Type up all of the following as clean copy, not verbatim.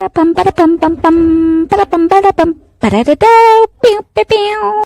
Para pam para pam pam pam para pam para pam para da da pew pew pew.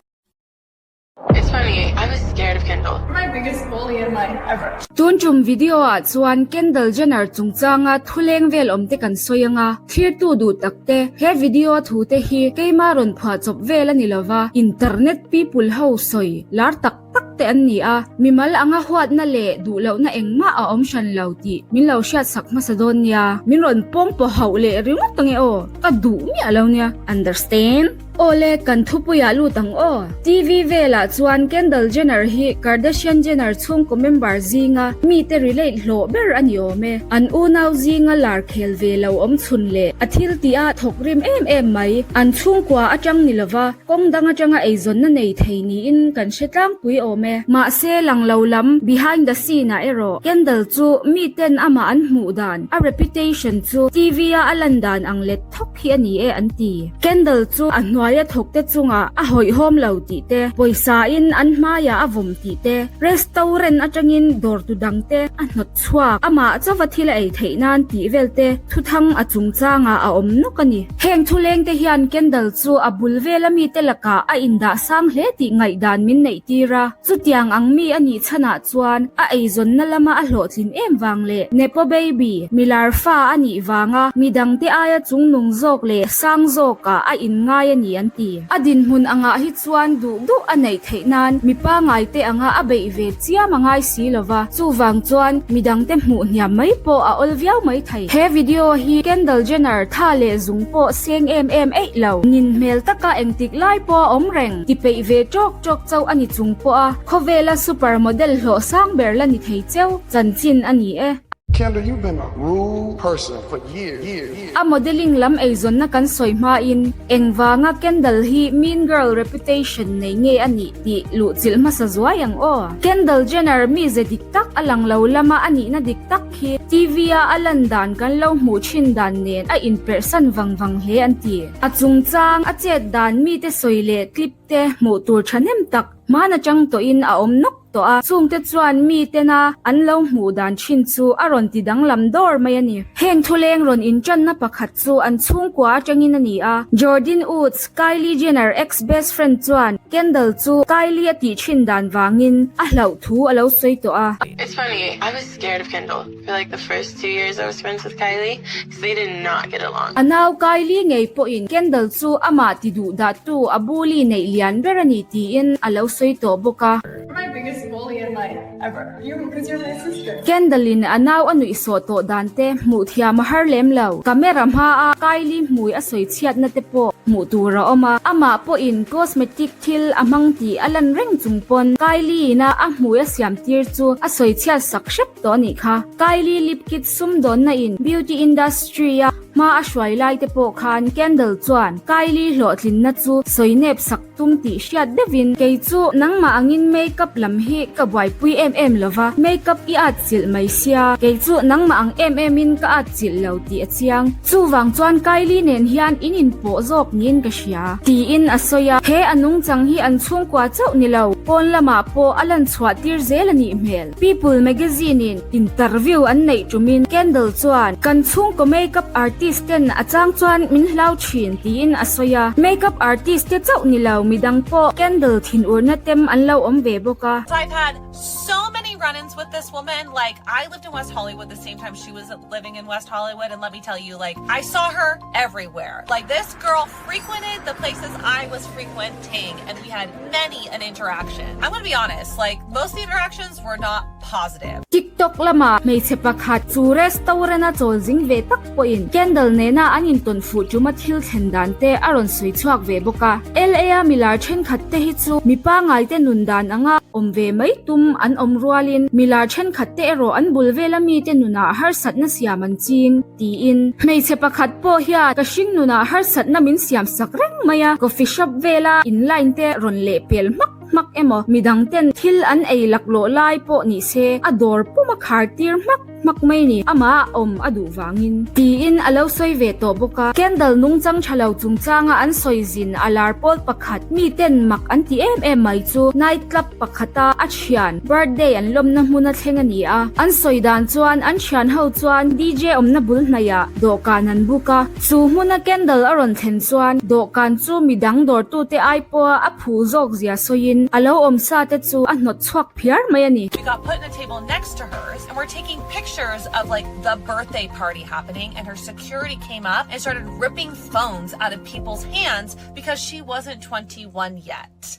It's funny, I was scared of Kendall. My biggest bully in life ever. Tun tum video ah chuan Kendall Jenner chungchanga thuleng vel awm te kan sawi anga, thlirtu duh tak te, he video a thu te hi keima rawn phuah chawp vel a ni lova, internet people ho sawi lar tak tak te an ni a, mimal anga huatna leh duh lohna engmah a awm hran lo tih min lo hriat sak hmasa dawn nia, min rawn pawng pawh hauh leh ringawt ange aw, ka duh miah lo nia, understand? Awle, kan thupuiah lut ang aw. TV velah chuan Kendall Jenner hi Kardashian Jenner chhungkaw member zinga mite relate hlawh ber a ni awm e. An unau zinga lar khel ve lo awm chhun leh a thil tih a thawk rim em em mai. An chhungkua atang ni lova kawng dang atanga eizawnna nei thei niin kan hre tlangpui awm e. Mahse lang lo lam behind the scene ah erawh Kendall chu miten amah an hmuh dan, a reputation chu TV a a lan dan ang let thawk hi a ni e an ti. Kendall chu a hnuaia thawkte chungah a hawihhawm lo tih te, pawisa in an hmaiah a vawm tih te, restaurant atangin dawrtu dangte a hnawt chhuak, amah chauva thil a ei theih nan tih vel te thuthang a chungchangah a awm nawk a ni. Heng thulengte hian Kendall chu a bul vela mite lakah a indah sang hle tih ngaihdan min neih tir a. Chutiang ang mi a nih chhanah chuan a eizawnna lama a hlawhtlin em vang leh Nepo Baby, milar fa a nih vanga midangte aia chungnung zawk leh sang zawkah a inngai a ni an ti. A dinhmun angah hi chuan duh duh a neih theih nan mi pangaite anga a beih ve chiam a ngai si lo va, chuvang chuan midangte hmuh hniam mai pawh a awl viau mai thei. He video hi Kendall Jenner tha leh zung pawh seng em em eih lo, nin hmel taka engtik lai pawh a awm reng, ti peih ve tawk tawk chauh a ni chung pawh a, khawvela super model hlawh sang ber la ni thei cheu chanchin a ni e. Kendall, you've been a rude person for years, years. A modelling lam eizawnna kan sawi hmain engvanga Kendall hi mean girl reputation nei nge a nih tih luhchilh hmasa zuai ang aw. Kendall Jenner mize dik tak a lang lo lama a nihna dik tak hi TV a a lan dan kan lo hmuh thin dan nen a inperhsan vang vang hle an ti. A chungchang a chet dan mite sawi leh clip te hmuh tur thahnem tak hman atang tawhin a awm nawk tawh a, chungte chuan mi tena an lo hmuh dan thin chu a rawn ti danglam dawr mai a ni. Heng thuleng rawn intanna pakhat chu an chhungkua atangin a ni a, Jordyn Woods, Kylie Jenner ex-best friend chuan Kendall chu Kylie a tih thin dan vangin a hlauh thu a lo sawi tawh a. It's funny, I was scared of Kendall for like the first 2 years I was friends with Kylie cause they did not get along. A nau Kylie ngei pawhin Kendall chu amah ti duh dahtu a bully neih lian ber a ni tiin a lo sawi tawh bawk a. My biggest bully in life ever. You cause you're my sister. Kendall in a nau a nuih sawh tawh dan te hmuh thiam a har lem lo. Camera hmaa Kylie hmui a sawi chhiatna te pawh hmuh tur a awm a, amah pawhin cosmetic thil a hmang tih a lan reng chung pawn Kylie ina a hmui a siam tir chu a sawi chhiat sak hrep tawh a nih kha. Kylie lip kit sumdawnna in beauty industry a hma a hruai lai te pawh khan Kendall chuan Kylie hlawhtlinna chu sawi nep sak tum tih hriat deuhin kei chu nangmah angin makeup lam hi ka buaipui em em lova, makeup i at chilh mai sia, kei chu nangmah ang em em in ka at chilh lo tih a chiang. Chuvang chuan Kylie nen hian in inpawh zawk niin ka hria, tiin a sawi a, he a nungchang hi an chhungkua chauh ni lo, pawn lamah pawh a lan chhuah tir zel a nih hmel. People magazine-in interview an neih ṭumin Kendall chuan, Kan chhungkaw makeup artist ten a chang chuan min hlau ṭhin, tiin a sawi a. Makeup artist te chauh ni lo, midang pawh Kendall thinurna tem an lo awm ve bawk a. I've had so many run-ins with this woman, like I lived in West Hollywood the same time she was living in West Hollywood and let me tell you like I saw her everywhere. Like this girl frequented the places I was frequenting and we had many an interaction. I'm gonna be honest, like most of the interactions were not positive. TikTok lama hmeichhe pakhat chu restaurant a chawl zing ve tak pawhin Kendall nena an intawn fuh tuma thil thlen dan te a rawn sawi chhuak ve bawk a. LA a milar thenkhat te hi chu mi pangai te nun dan anga awm ve mai tum an awm rualin milar thenkhat te erawh an bul vela mite nunah harsatna siam an ching tiin hmeichhe pakhat pawh hian ka hring nunah harsatna min siam sak reng mai a, coffee shop vela in line te rawn leh pel hmak hmak emaw midang ten thil an ei laklawh lai pawh ni se a dawr pum a khar tir hmak. hmak mai ni, amah a awm a duh vangin. Tiin a lo sawi ve tawh bawk a. Kendall nungchang tha lo chungchanga an sawi zin a lar pawl pakhat mi ten mak an ti em em mai chu night club pakhata a thian birthday an lawmna hmuna thleng a ni a. An sawi dan chuan an thian ho chuan DJ awmna bul hnaihah dawhkan an book a. Chu hmuna Kendall a rawn thlen chuan dawhkan chu midang dawrtute ai pawha a phu zawk zia sawiin a lo awm sa te chu a hnawt chhuak phiar mai a ni. We got put in a table next to hers and we're taking pictures of like the birthday party happening and her security came up and started ripping phones out of people's hands because she wasn't 21 yet.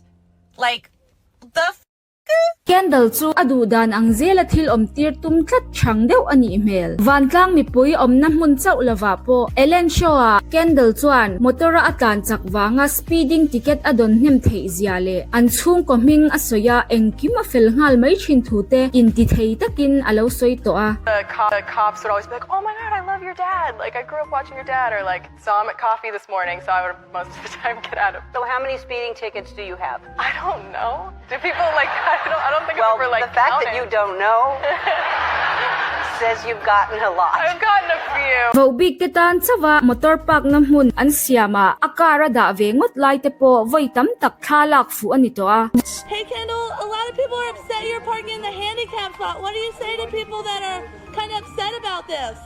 Like the f Kendall chu a duh dan ang zela thil awm tir tum tlat chang deuh a nih hmel. Vantlang mipui awmna hmun chauh lovah pawh Ellen Show-ah Kendall chuan motor-a a tlan chak vanga speeding ticket a dawn hnem theih zia leh an chhungkaw hming a sawi a, engkim a fel nghal mai thin thu te inti thei takin a lo sawi tawh a. The the cops would always be like, oh my god, I love your dad, like I grew up watching your dad, or like saw him at coffee this morning, so I would most of the time get out of. So how many speeding tickets do you have? I don't know. Do people like I don't I don't think Well, I've ever like the fact that counted. you don't know says you've gotten a lot. I've gotten a few. Voh bik te tan chauha motor park na hmun an siam ah a car a dah ve ngawt lai te pawh vawi tam tak thla lak fuh a ni tawh a. Hey Kendall, a lot of people are upset you're parking in the handicap spot. What do you say to people that are kind of upset about this?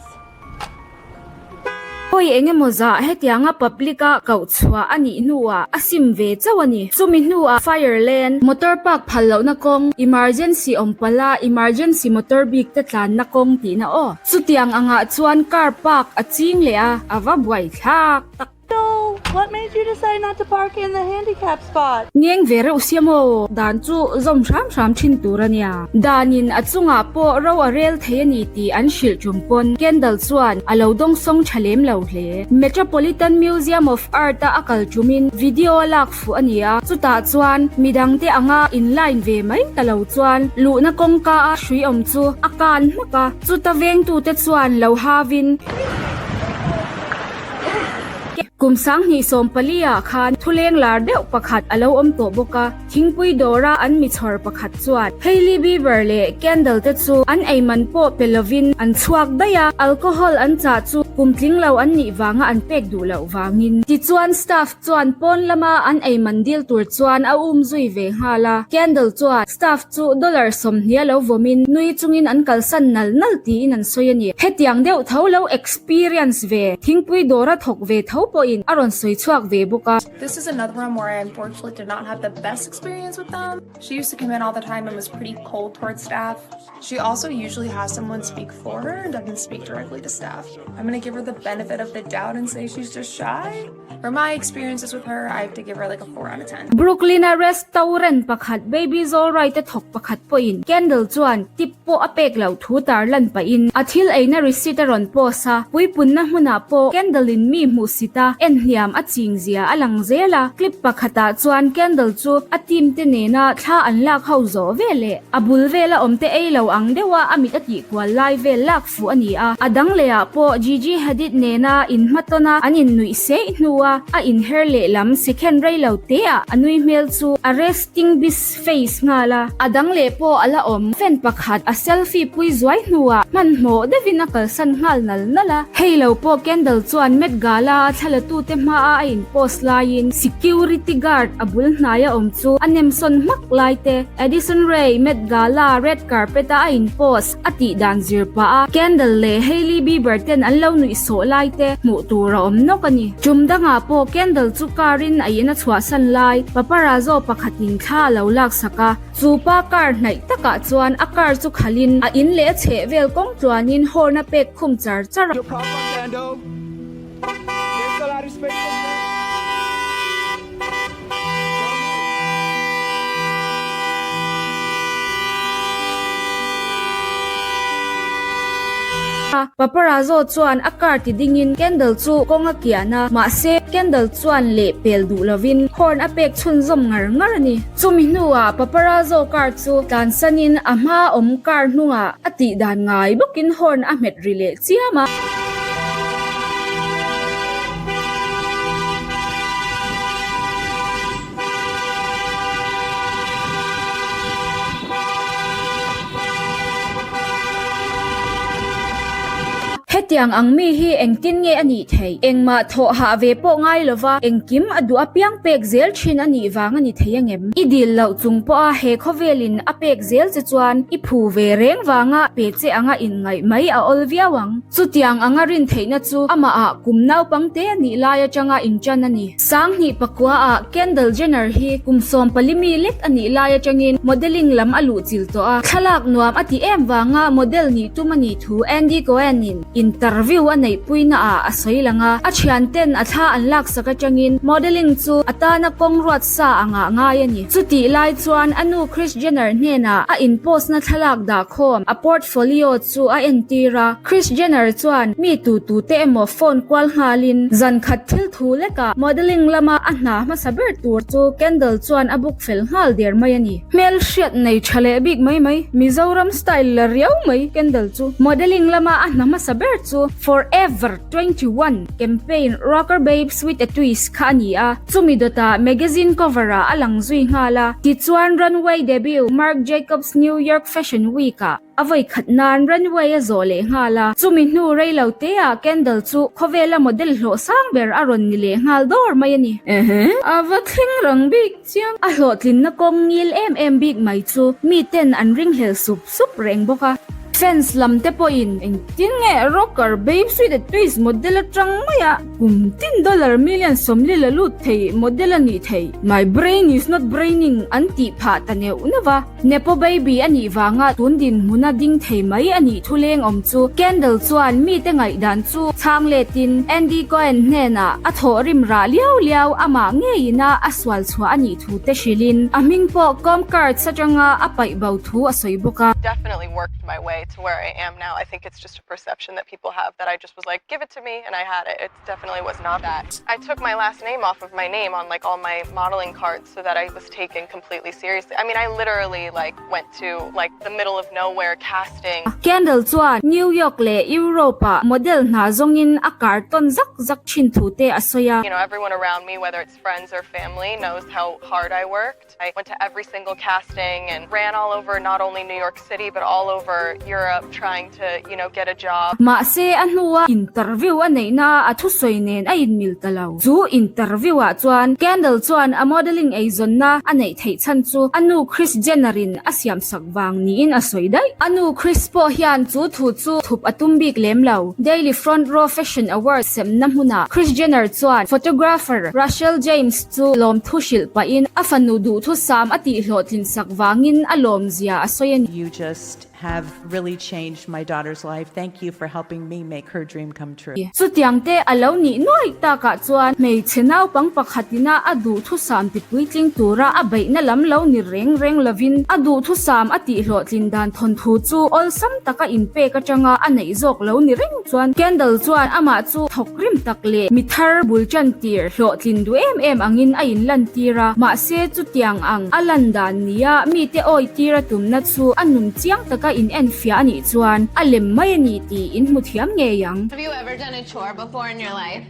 Pawi eng emaw zah hetianga public a koh chhuah a nih hnuah a sim ve chauh a ni. Chumi hnuah fire lane, motor park phal lohna kawng, emergency awm palh a emergency motor bik te tlanna kawng tihna aw. Chutiang angah chuan car park a ching leh a, a va buai thlak tak. So, what made you decide not to park in the handicap spot? Ngeng ve reuh sia maw? Dan chu zawm hram hram thin tur a nia. Danin a chungah pawh ro a rel thei a ni tih an hrilh tum pawn Kendall chuan a lo dawngsawng tha lem lo hle. Metropolitan Museum of Art a a kal tumin video a lak fuh a ni a, chutah chuan midangte anga in line ve mai ta lo chuan luhna kawngka a hrui awm chu a kan hmak a, chuta vengtute chuan lo havin. Kum 2014 ah khan thuleng lar deuh pakhat a lo awm tawh bawk a, thingpui dawra an mi chhawr pakhat chuan Hailey Bieber leh Kendall te chu an ei man pawh pe lovin an chhuak daih a, alcohol an chah chu kum tling lo an nih vanga an pek duh loh vangin. Tichuan staff chuan pawn lama an ei man dil tur chuan a um zui ve nghal a, Kendall chuan staff chu dollar 20 a lo vawmin nui chungin an kalsan nal nal tiin an sawi a ni. Hetiang deuh tho lo experience ve thingpui dawra thawk ve tho pawhin a rawn sawi chhuak ve bawk a. This is another one where I unfortunately did not have the best experience with them. She used to come in all the time and was pretty cold towards staff. She also usually has someone speak for her and doesn't speak directly to staff. I'm gonna give her the benefit of the doubt and say she's just shy. For my experiences with her, I have to give her like a 4 out of 10. Brooklyn-a restaurant pakhat Baby's All Right-a thawk pakhat pawhin Kendall chuan tip pawh a pek loh thu tarlan pahin a thil eina receipt a rawn post a, puipunna hmunah pawh Kendall-in mi hmuh sit a, en hniam a ching zia a lang zel a, clip pakhatah chuan Kendall chu a team te nena thla an lak ho zawh veleh a bul vela awm te ei lo ang deuha a mit a tih kual lai vel lak fuh a ni a, a dang lehah pawh Gigi Hadid nena inhmatawna an innuih seih hnua a inher lehlam second rei lo teah a nui hmel chu a resting bitch face nghal a, a dang leh pawh a la awm. Fan pakhat a selfie pui zuai hnuah hmanhmawh deuhin a kalsan nghal nal nal a, hei lo pawh Kendall chuan Met Gala a thlalatu te hmaa a in post laiin security guard a bul hnaia awm chu a nemsawn hmak lai te, Addison Rae Met Gala red carpet a a in post a tih dan zir pah a, Kendall leh Hailey Bieber ten an lo nuih sawh lai te hmuh tur a awm nawk a ni. Tum dangah pawh Kendall chu car in a in a chhuahsan lai paparazzo pakhatin thla a lo laksak a, chu pa car hnaih takah chuan a car chu khalhin a in leh a chheh vel kawng tluanin horn a pek khum char char a. Paparazzo chuan a car ti dingin Kendall chu kawng a kian a, mahse Kendall chuan leh pel duh lovin horn a pek chhunzawm ngar ngar a ni. Chumi hnuah Paparazzo car chu tlansanin a hma awm car hnungah a tih dan ngai bawkin horn a hmet ri leh chiam a. Hetiang ang mi hi engtin nge a nih theih? Engmah thawh hah ve pawh ngai lova engkim a duh apiang pek zel thin a nih vang a ni thei angem? I dil loh chung pawha he khawvelin a pek zel che chuan i phu ve reng vanga pe che anga inngaih mai a awl viau ang. Chutiang anga rin theihna chu amahah kum naupangte a nih lai atanga inṭan a ni. Sanghnih pakuaah Kendall Jenner hi kum sawmpali mi lek a nih lai atangin modelling lam a luh chil tawh a, thlalak nuam a ti em vanga model nih tum a nih thu Andy Cohen-in interview a neihpuina ah a sawi lang a, a thianten a thla an laksak atangin modelling chu a tana kawng ruat sa angah ngai a ni. Chutih lai chuan a nu Kris Jenner hnenah a inpost-na thlalak dah khawm a portfolio chu a entir a, Kris Jenner chuan mi tu tute emaw phone kual nghalin zan khat thil thu lekah modelling lama a hna hmasa ber tur chu Kendall chuan a book fel nghal der mai a ni. Hmel hriat nei tha leh bik mai mai, Mizoram style la riau mai Kendall chu. Modelling lama a hna hmasa ber chu Forever 21 campaign Rocker Babes with a Twist kha a ni a, chumi dawtah magazine cover ah a lang zui nghal a, tichuan runway debut Marc Jacobs New York Fashion Week ah A vawi khat nan runway a zawh leh nghal a, chumi hnu rei lo te ah Kendall chu khawvela model hlawh sang ber a rawn ni leh nghal dawr mai a ni. Ehe, a va thleng rang bik chiang. A hlawhtlinna kawng ngil em em bik mai chu mi ten an ringhlel sup sup reng bawk a. Fans lam te pawhin engtin nge rocker Babes with a Twist model atang mai a kum tin dollar million sawmli la lut thei model a nih theih? My brain is not braining an tih phah ta neuh neuh a. Nepo baby a nih vanga tun dinhmuna ding thei mai a nih thu leng awm chu Kendall chuan mite ngaihdan chu chhang letin Andy Cohen hnenah a thawh rim rah liau liau amah ngeiin a a sual chhuah a nih thu te hrilhin a hming pawh Comcards atanga a paih bo thu a sawi bawk a. Definitely worked my way to where I am now. I think it's just a perception that people have that I just was like give it to me and I had it. It definitely was not that. I took my last name off of my name on like all my modeling cards so that I was taken completely seriously. I mean I literally like went to like the middle of nowhere casting. Kendall chuan New York leh Europe ah model hna zawngin a kar tawn zak zak thin thu te a sawi a. You know everyone around me whether it's friends or family knows how hard I worked. I went to every single casting and ran all over not only New York City but all over Europe trying to you know get a job. Mahse a hnua interview a neihna a thusawi nen a inmil ta lo. Chu interview ah chuan Kendall chuan a modelling eizawnna a neih theih chhan chu a nu Kris Jenner in a siamsak vang niin a sawi daih. A nu Kris pawh hian chu thu chu thup a tum bik lem lo. Daily Front Row Fashion Awards semna hmunah Kris Jenner chuan photographer Rachel James chu lawmthu hrilh pahin a fanu duhthusam a tihhlawhtlin sak vangin a lawmzia a sawi a ni. You just have really changed my daughter's life. Thank you for helping me make her dream come true. Chutiang te a lo nih nuai takah chuan hmeichhe naupang pakhatina a duhthusam tipuitling tura a beihna lam lo ni reng reng lovin a duhthusam a tihhlawhtlin dan thawnthu chu awlsam taka inpek atanga a neih zawk lo ni reng chuan Kendall chuan amah chu thawk rim tak leh mi thar bul tan tir hlawhtlin duh em em angin a inlantir a, mahse chutiang ang a lan dan nia mite awi tir a tumna chu a nun chiang taka in enfiah a nih chuan a lem mai a ni tih in hmu thiam ngei ang. Have you ever done a chore before in your life?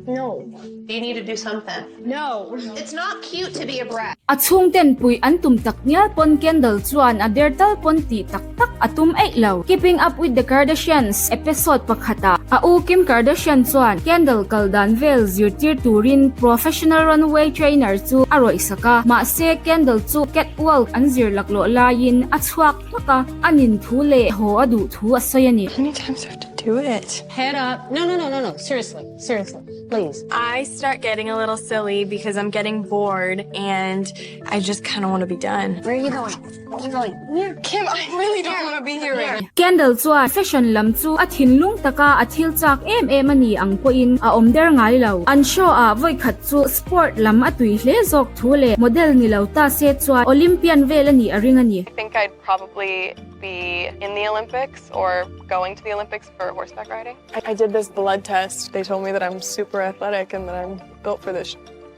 No. You need to do something. No. It's not cute to be a brat. A chhungten pui an tum tak ngial pawn Kendall chuan a der tal pawn tih tak tak a tum eih lo. Keeping Up With The Kardashians episode pakhatah a u Kim Kardashian chuan Kendall kal dan vel zirtir turin professional runway trainer chu a rawih sak a, mahse Kendall chu catwalk an zir laklawh laiin a chhuak hmak a, a nin thu leh haw a duh thu a sawi a ni. How many times do I have to do it? Head up. No, no, no, no, no. Seriously, seriously. Please. I start getting a little silly because I'm getting bored and I just kind of want to be done. Where are you going? Where are you going? Here. Kim, I really don't want to be here right now. Kendall chuan fashion lam chu a thinlung taka a thil chak em em a ni ang pawhin a awm der ngai lo. An show ah vawi khat chu sport lam a tui hle zawk thu leh model ni lo ta se chuan Olympian vel a nih a ring a ni. I think I'd probably be in the Olympics or going to the Olympics for horseback riding. I did this blood test. They told me that I'm super athletic and that I'm built for this.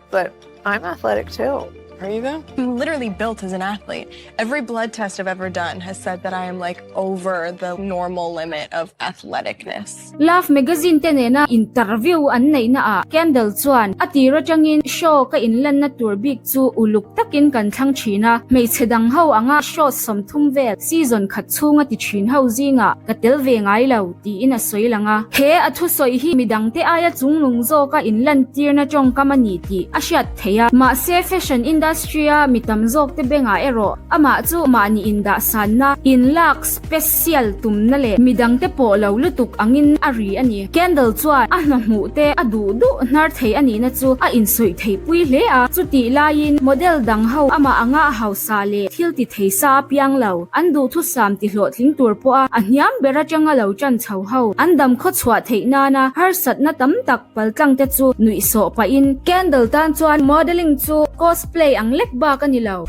But I'm athletic too. Are you though? I'm literally built as an athlete. Every blood test I've ever done has said that I am like over the normal limit of athleticness. Love magazine te nena interview an neihna ah Kendall chuan a tir atangin show ka inlanna tur bik chu uluk takin kan thlang thin a, hmeichhe dang ho anga show 30 vel season khat chhunga ti thin ho zingah ka tel ve ngai lo tiin a sawi lang a. He a thusawi hi midangte aia chunglung zawka inlantirna tawngkam a ni tih a hriat theih a, mahse fashion industry a mi tam zawkte bengah erawh amah chu mahni indahsanna, inlak special tumna leh midangte pawh lo lutuk angin a ri a ni. Kendall chuan a hna hmuh te a duh duh hnar thei a nihna chu a insawi theihpui hle a, chutih laiin model dang ho amah anga a hausa leh thil ti thei sa a piang lo, an duhthusam ti hlawhtling tur pawha a hniam ber atanga lo tan chho ho an dam khawchhuah theih nana harsatna tam tak Paltlang te chu nuih sawh pahin Kendall tan chuan modelling chu cosplay ang lek bak a ni lo.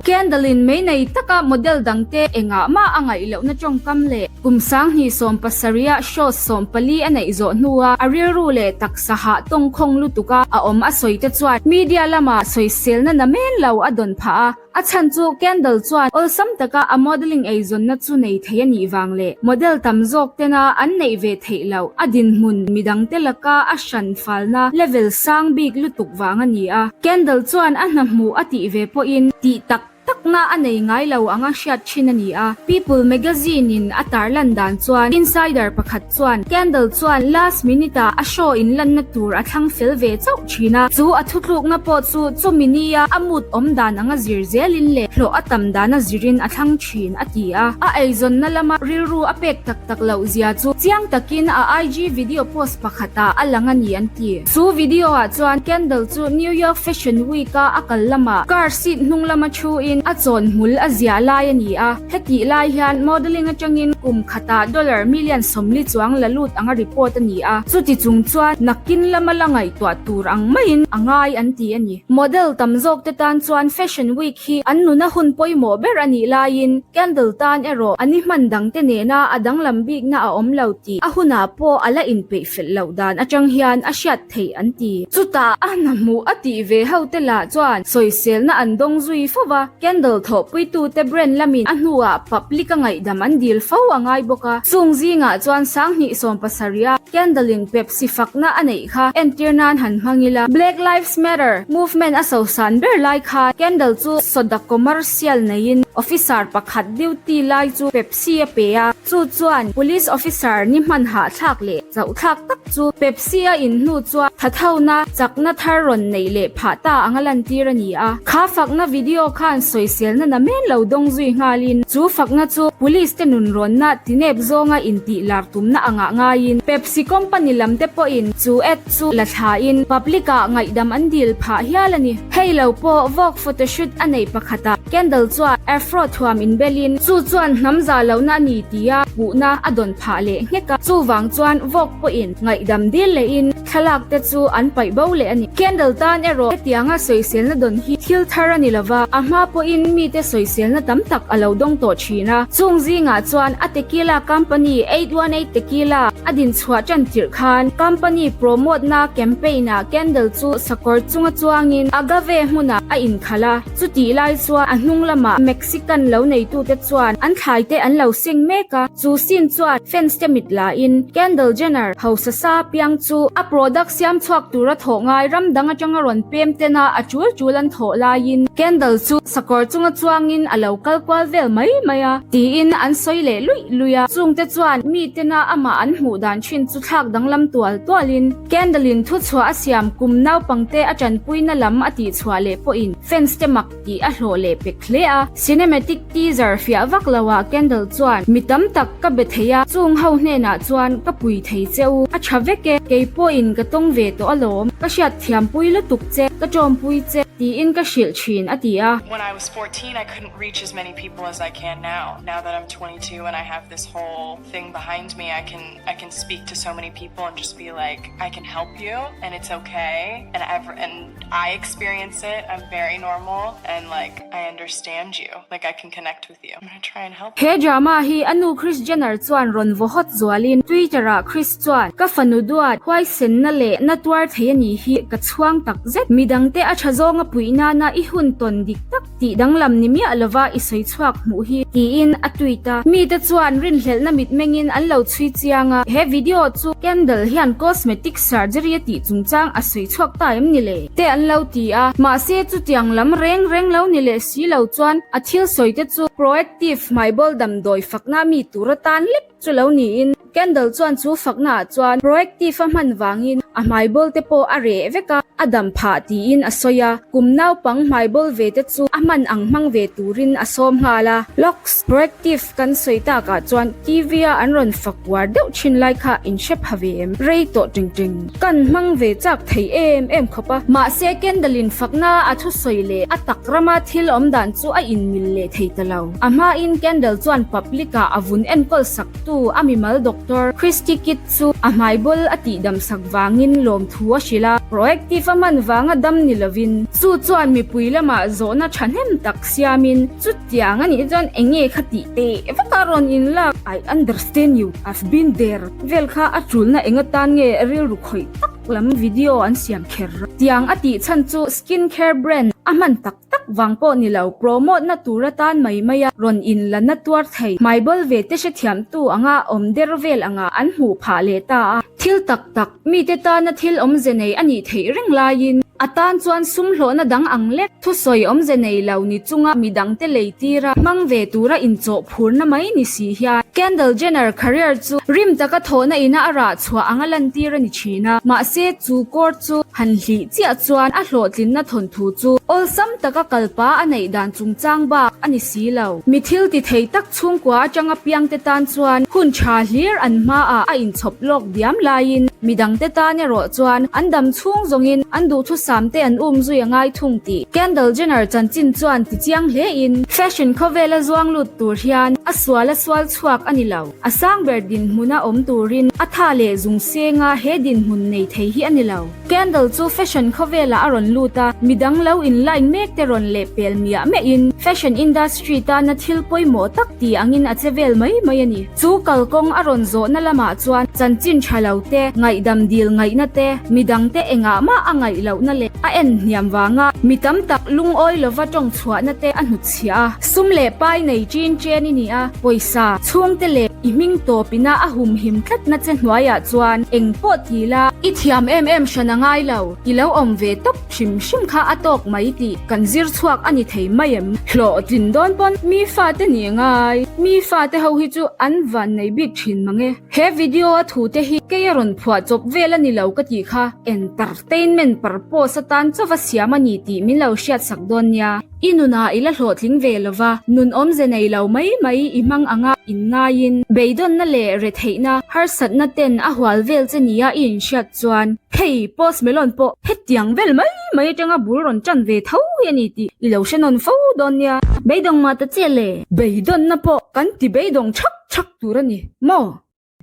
Kendall-in mei nei taka model dangte engah mah a ngaih lohna tawngkam leh kum 2017-a show 14 a neih zawh hnua a rilru leh taksa hah tawngkhawng lutuka a awm a sawi te chuan media lama sawiselna namen lo a dawn phah a. A chhan chu Kendall chuan awlsam taka a modelling eizawnna chu nei thei a nih vang leh model tam zawk tena an neih ve theih loh a dinhmun midangte laka a hran falna level sang bik lutuk vang a ni a. Kendall chuan a hna hmuh a tih ve pawhin tih tak takna a nei ngai lo anga hriat thin a ni a. People magazine-in a tarlan dan chuan insider pakhat chuan Kendall chuan last minute-ah a show inlanna tur a thlang fel ve chauh thin a, chu a thutlukna pawh chu chumi nia a mood awm dan anga zir zelin leh hlawh a tam dana zirin a thlang thin a ti a. A eizawnna lama rilru a pek tak tak loh zia chu chiang takin a IG video post pakhatah a lang a ni an ti. Chu video ah chuan Kendall chu New York Fashion Week a a kal lamah car seat hnung lama thuin a chawn hmul a ziah lai a ni a. Hetih lai hian modelling atangin kum khatah dollar million 40 chuang la lut anga report a ni a, chuti chung chuan nakin lama la ngaihtuah tur ang maiin a ngai an ti a ni. Model tam zawk te tan chuan Fashion Week hi an nuna hun pawimawh ber a nih laiin Kendall tan erawh a ni hman dangte nena a danglam bikna a awm lo tih a hunah pawh a la inpeih fel loh dan atang hian a hriat theih an ti. Chutah a hna hmuh a tih ve ho te lah chuan sawiselna an dawng zui fo va, Kendall thawhpuitute brand lamin a hnuah public a ngaihdam an dil fo a ngai bawk a. Chung zingah chuan 2017 a Kendall-in Pepsi fakna a neih kha entir nan han hmang ila. Black Lives Matter movement a sosan ber lai khan Kendall chu soda commercial neiin officer pakhat duty lai chu Pepsi a pe a, chu chuan police officer ni hman hahthlak leh chauhthlak tak chu Pepsi a in hnu chuan thathona chakna thar rawn neih leh phah ta anga lantir a ni a. Kha fakna video khan sawiselna na men lo dawng zui nghalin chu fakna chu police te nunrawnna tinep zawnga intih lar tumna angah ngaiin Pepsi company lam te pawhin chu ad chu la thlain public ah ngaihdam an dil phah hial a ni. Hei lo pawh Vogue photoshoot a neih pakhatah Kendall chuan afro thuam inbelin chu chuan hnam za lohna a ni tia puhna a dawn phah leh nghek a, chuvang chuan Vogue pawhin ngaihdam dil lehin thlalak te chu an paih bo leh a ni. Kendall tan erawh hetianga sawiselna dawn hi thil thar a ni lova, a hma pawhin mite sawiselna tam tak a lo dawng tawh thin a, chung zingah chuan a tequila company 818 Tequila a din chhuah tan tirh khan company promote na campaign ah Kendall chu sakawr chunga chuangin agave hmunah a inkhalh a, chutih lai chuan a hnung lamah Mexican lo neitute chuan an thlai te an lo seng mek a, chu scene chuan fans te mit lahin Kendall Jenner hausa sa piang chu a product siam chhuak tura thawh ngai ram dang atanga rawn pem tena a tul tul an thawh laiin Kendall chu sakawr chunga chuangin a lo kal kual vel mai mai a tiin an sawi leh luih luih a, chungte chuan mi tena amah an hmuh dan thin chu thlak danglam tual tualin Kendall-in thuchhuah a siam kum naupangte a tanpuina lam a tihchhuah leh pawhin fans te mak tih a hlawh leh pek hle a. Cinematic teaser fiah vak loah Kendall chuan, Mi tam tak ka be thei a, chung ho hnenah chuan ka pui thei che u, a tha vek e, kei pawhin ka tawng ve tawh alawm, ka hriat thiampui lutuk che. ka ṭawmpui che, tiin ka hrilh ṭhin, a ti a. When I was 14 I couldn't reach as many people as I can now. Now that I'm 22 and I have this whole thing behind me I can I can speak to so many people and just be like I can help you and it's okay and ever and I experience it I'm very normal and like I understand you like I can connect with you I'm gonna try and help He drama hi a nu Kris Jenner chuan rawn vaw hawt zualin Twitter ah Kris chuan ka fanu duat huaisenna leh na tuar thei a nih hi ka chhuang tak zet. Midangte a tha zawnga puih nana i hun tawn dik tak tih danglam ni miah lova i sawi chhuak hmuh hi tiin a tweet a. Mite chuan rinhlelhna mitmengin an lo chhui chiang a, he video chu Kendall hian cosmetic surgery a tih chungchang a sawi chhuak ta em ni le? Te an lo ti a, mahse chutiang lam reng reng lo ni leh si lo chuan a thil sawi te chu proactive hmaibawl damdawi fakna mi tur atan lek chu lo niin Kendall chuan chu fakna ah chuan proactive a hman vangin a hmaibawl te pawh a reh vek a, a dam phah tiin a sawi a, kum naupang hmaibawl ve te chu a hman ang hmang ve turin a sawm nghal a. Locks proactive kan sawi takah chuan TV a an rawn fak uar deuh thin lai kha in hre pha ve em? Rei tawh ting ting. Kan hmang ve chak thei em em khawp a. Mahse Kendall in fakna a thusawi leh a tak rama thil awm dan chu a inmil leh thei ta lo. A hmain Kendall chuan public ah a vun enkawl sak tu a mimal doctor Christy Kidd chu a hmaibawl a tihdam sak vangin lawmthu a hrilh a, proactive a hman vanga dam ni lovin chu chuan mipui lamah zawhna thahnem tak siamin chutiang a nih chuan eng nge kha tih teh vak a rawn inlak I understand you, I've been there vel kha a tulna eng atan nge rilru khawih tak lam video an siam kher tiang a tih chhan chu skin care brand a hman tak tak vang pawh ni lo, promote na tur atan mai mai a rawn in la na tuar thei, hmaibawl ve te hrethiamtu anga awm der vel anga an hmuh phah leh ta a. Thil tak tak, mite tana thil awmze nei a nih theih reng laiin, a tan chuan sum hlawhna dang ang lek, thusawi awmze nei lo ni chunga midangte lei tira hmang ve tura inchawh phurna mai ni si hian Kendall Jenner career chu rim taka thawhna ina a rah chhuah anga lantir a ni thin a, mahse chu court chu han hlih chiah chuan a hlawhtlinna thawnthu chu awlsam taka kalpa a neih dan chungchang bak a ni si lo. Mi thil ti thei tak chhungkua atanga piangte tan chuan hun tha hlir an hmaah a inchhawp lawk diam laiin midangte tan erawh chuan an dam chhung zawngin an duhthusam te an um zui a ngai thung tih Kendall Jenner chanchin chuan ti chiang hlein fashion khawvela zuang lut tur hian a sual a sual chhuak a ni lo. A sang ber dinhmuna awm turin a tha leh zung senga he dinhmun nei thei hi a ni lo. Kendall chu fashion khawvelah a rawn lut a, midang lo in line mek te rawn leh pel miah miahin fashion industry tana thil pawimawh tak ti angin a che vel mai mai a ni. Chu kalkawng a rawn zawhna lamah chuan chanchin tha lo te, ngaihdam dil ngaihna te, midang te engah mah a ngaih lohna leh a en hniam vanga mi tam tak lungawi lova tawng chhuahna te a hnutchhiah a. Sum leh pai nei ṭin ṭen i ni a, pawisa, chhungte leh i hming tawpina a humhim tlatna che hnuaiah chuan eng pawh ti la, i thiam em em hran a ngai lo, i lo awm ve tawp hrim hrim kha a tawk mai tih kan zir chhuak a ni thei mai em? Hlawhtlin dawn pawn mi fate ni ngai, mi fate ho hi chu an van nei bik thin mang e. He video a thu te hi kei a rawn phuah chawp vel a ni lo ka tih kha entertainment purpose atan chauva siam a ni tih min lo hriatsak dawn nia. I nunah i la hlawhtling ve lo va, nun awmze nei lo mai mai i hmang anga inngaiin, beidawnna leh retheihna, harsatna ten a hual vel che nia i inhriat chuan, hei Post Malone pawh hetiang vel mai mai atanga bul rawn tan ve tho hi a ni tih i lo hre nawn fo dawn nia. Beidawng mah ta che le? Beidawnna pawh kan ti beidawng thak thak tur a ni maw?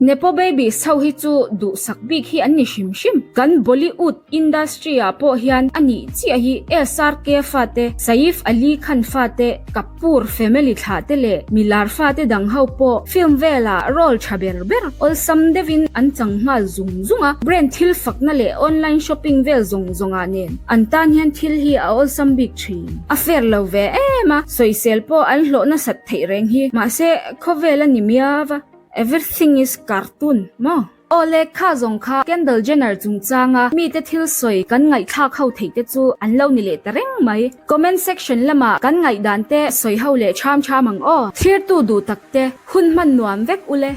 Nepo Babies ho hi chu duhsak bik hi an ni hrim hrim. Kan Bollywood industry ah pawh hian a nih chiah hi SRK fate, Saif Ali Khan fate, Kapoor family thlah te leh milar fate dang ho pawh film velah role tha ber ber awlsam deuhin an chang nghal zung zung a. Brand thil fakna leh online shopping vel zawng zawngah nen an tan hian thil hi a awlsam bik thin. A fair lo ve em a, sawisel pawh an hlawh nasat theih reng hi. Mahse khawvel a ni miau a. Everything is cartoon maw? Aw le, kha zawng kha Kendall Jenner chungchanga mite thil sawi kan ngaihthlak ho theih te chu an lo ni leh ta reng mai. Comment section lama kan ngaihdan te sawi ho leh ṭham ṭham ang aw. Thirtu duh tak te, hun hman nuam vek ule.